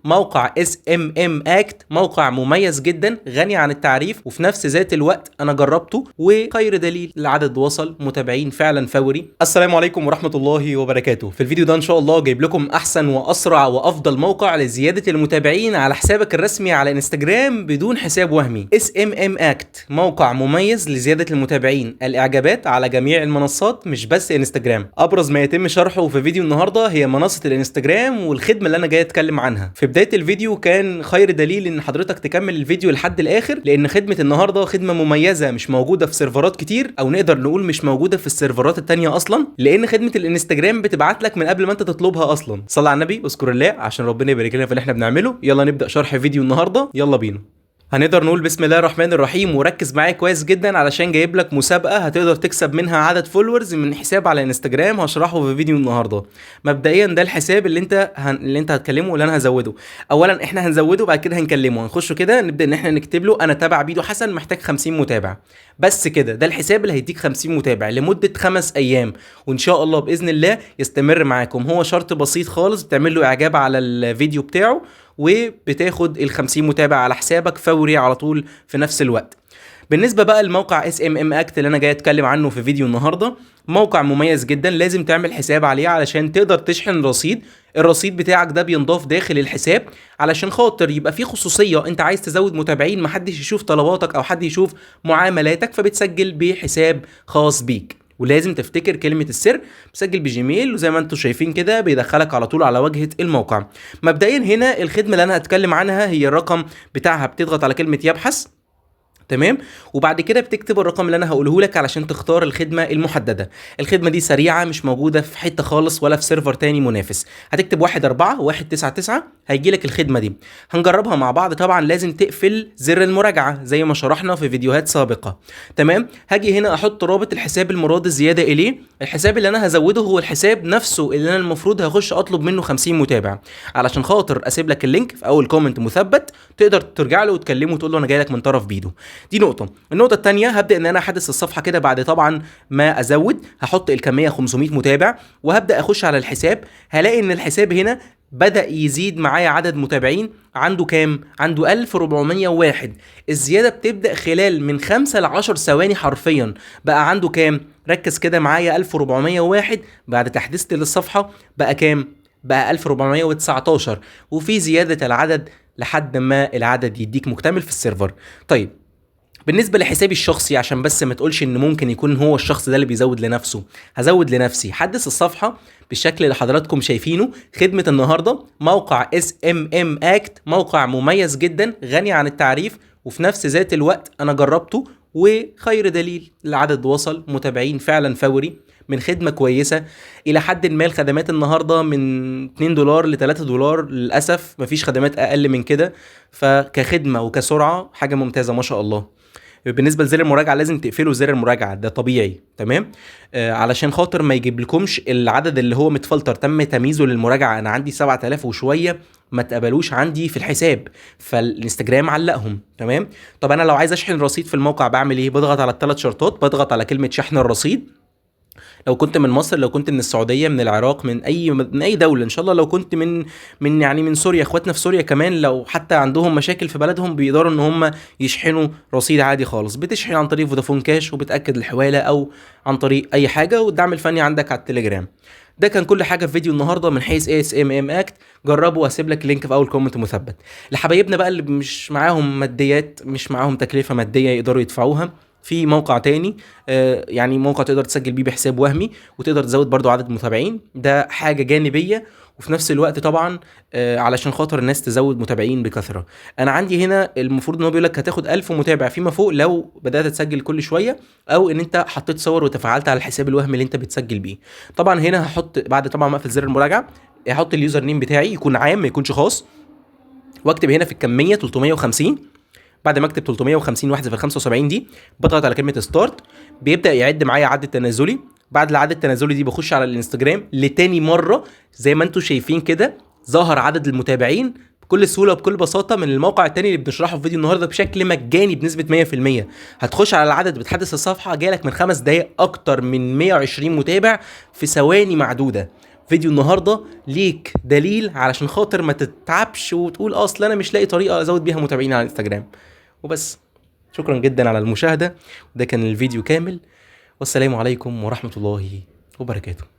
موقع SMM Act موقع مميز جدا، غني عن التعريف، وفي نفس ذات الوقت انا جربته وخير دليل العدد وصل متابعين فعلا فوري. السلام عليكم ورحمة الله وبركاته. في الفيديو ده ان شاء الله جايب لكم احسن واسرع وافضل موقع لزيادة المتابعين على حسابك الرسمي على انستجرام بدون حساب وهمي. SMM Act موقع مميز لزيادة المتابعين، الاعجابات على جميع المنصات مش بس انستجرام. ابرز ما يتم شرحه في فيديو النهارده هي منصة الانستجرام والخدمة اللي انا جاي اتكلم عنها. في بداية الفيديو كان خير دليل ان حضرتك تكمل الفيديو لحد الاخر، لان خدمة النهارده خدمة مميزة مش موجودة في سيرفرات كتير، او نقدر نقول مش موجودة في السيرفرات التانية اصلا، لان خدمة الانستجرام بتبعت لك من قبل ما انت تطلبها اصلا. صلى على النبي واذكر الله عشان ربنا يبارك لنا في اللي احنا بنعمله. يلا نبدا شرح فيديو النهارده، يلا بينا. هنقدر نقول بسم الله الرحمن الرحيم، وركز معايا كويس جدا علشان جايب لك مسابقة هتقدر تكسب منها عدد followers من حساب على انستجرام هشرحه في فيديو النهارده. مبدئيا ده الحساب اللي انت هتكلمه واللي انا هزوده. اولا احنا هنزوده وبعد كده هنكلمه. هنخش كده نبدا ان احنا نكتب له انا تبع بيدو حسن محتاج 50 متابع بس كده. ده الحساب اللي هيديك 50 متابع لمدة 5 ايام، وان شاء الله باذن الله يستمر معاكم. هو شرط بسيط خالص، بتعمل له اعجاب على الفيديو بتاعه وبتاخد ال 50 متابع على حسابك فوري على طول في نفس الوقت. بالنسبة بقى لموقع SMM Act اللي انا جاي اتكلم عنه في فيديو النهارده، موقع مميز جدا، لازم تعمل حساب عليه علشان تقدر تشحن رصيد. الرصيد بتاعك ده بينضاف داخل الحساب علشان خاطر يبقى فيه خصوصيه. انت عايز تزود متابعين، محدش يشوف طلباتك او حد يشوف معاملاتك، فبتسجل بحساب خاص بيك ولازم تفتكر كلمة السر. بسجل بجيميل، وزي ما انتم شايفين كده بيدخلك على طول على واجهة الموقع. مبدئيا هنا الخدمة اللي انا هتكلم عنها هي الرقم بتاعها، بتضغط على كلمة يبحث، تمام، وبعد كده بتكتب الرقم اللي انا هقوله لك علشان تختار الخدمة المحدده. الخدمة دي سريعه، مش موجودة في حتة خالص ولا في سيرفر تاني منافس. هتكتب 14199 هيجي لك الخدمة دي. هنجربها مع بعض. طبعا لازم تقفل زر المراجعة زي ما شرحنا في فيديوهات سابقه، تمام. هاجي هنا احط رابط الحساب المراد الزيادة اليه. الحساب اللي انا هزوده هو الحساب نفسه اللي انا المفروض هخش اطلب منه 50 متابع. علشان خاطر اسيب لك ال link في اول comment مثبت، تقدر ترجع له وتكلمه وتقول له انا جاي لك من طرف بيدو. دي نقطة. النقطة الثانية هبدأ ان انا احدث الصفحة كده بعد طبعا ما ازود، هحط الكمية 500 متابع وهبدأ اخش على الحساب. هلاقي ان الحساب هنا بدأ يزيد معايا عدد متابعين. عنده كام؟ عنده 1401. الزيادة بتبدأ خلال من 5 ل 10 ثواني حرفيا. بقى عنده كام؟ ركز كده معايا، 1401 بعد تحديث للصفحة بقى كام؟ بقى 1419، وفي زيادة العدد لحد ما العدد يديك مكتمل في السيرفر. طيب، بالنسبة لحسابي الشخصي، عشان بس ما تقولش ان ممكن يكون هو الشخص ده اللي بيزود لنفسه، هزود لنفسي. حدث الصفحة بالشكل اللي حضراتكم شايفينه. خدمة النهاردة موقع SMM Act موقع مميز جدا، غني عن التعريف، وفي نفس ذات الوقت انا جربته وخير دليل العدد وصل متابعين فعلا فوري من خدمة كويسة الى حد ما. الخدمات النهارده من 2 دولار ل 3 دولار، للاسف مفيش خدمات اقل من كده، فكخدمه وكسرعه حاجة ممتازة ما شاء الله. بالنسبة لزر المراجعة لازم تقفلوا زر المراجعه، ده طبيعي، تمام، علشان خاطر ما يجيب لكمش العدد اللي هو متفلتر تم تمييزه للمراجعه. انا عندي 7000 وشوية ما اتقبلوش عندي في الحساب، فالانستجرام علقهم، تمام. طب انا لو عايز اشحن رصيد في الموقع بعمل ايه؟ بضغط على الثلاث شرطات، بضغط على كلمة شحن الرصيد. لو كنت من مصر، لو كنت من السعوديه، من العراق، من اي دولة ان شاء الله، لو كنت من يعني من سوريا، اخواتنا في سوريا كمان لو حتى عندهم مشاكل في بلدهم بيقدروا ان هم يشحنوا رصيد عادي خالص. بتشحن عن طريق فودافون كاش وبتاكد الحواله او عن طريق اي حاجه، والدعم الفني عندك على التليجرام. ده كان كل حاجة في فيديو النهارده من حيث SMM Act. جربوا وهسيب لك link في اول comment مثبت. لحبايبنا بقى اللي مش معاهم ماديات، مش معاهم تكلفة مادية يقدروا يدفعوها، في موقع تاني، يعني موقع تقدر تسجل بيه بحساب وهمي وتقدر تزود برضو عدد متابعين. ده حاجة جانبيه، وفي نفس الوقت طبعا علشان خاطر الناس تزود متابعين بكثره. انا عندي هنا المفروض ان هو بيقول لك هتاخد 1000 متابع فيما فوق لو بدات تسجل كل شويه، او ان انت حطيت صور وتفاعلت على الحساب الوهمي اللي انت بتسجل بيه. طبعا هنا هحط بعد طبعا ما اقفل زر المراجعه، هحط ال username بتاعي يكون عام ما يكونش خاص، واكتب هنا في الكمية 350. بعد ما اكتب 350 واحذف ال 75 دي، بضغط على كلمة start، بيبدا يعد معايا عد تنازلي. بعد العد التنازلي دي بخش على الانستجرام لتاني مره، زي ما انتم شايفين كده ظهر عدد المتابعين بكل سهولة وبكل بساطة من الموقع التاني اللي بنشرحه في فيديو النهارده بشكل مجاني بنسبة 100%. هتخش على العدد، بتحدث الصفحه، جالك من 5 دقائق اكتر من 120 متابع في ثواني معدوده. فيديو النهارده ليك دليل علشان خاطر ما تتعبش وتقول اصل انا مش لاقي طريقه ازود بيها متابعين على الانستجرام. وبس، شكرا جدا على المشاهدة، وده كان الفيديو كامل، والسلام عليكم ورحمة الله وبركاته.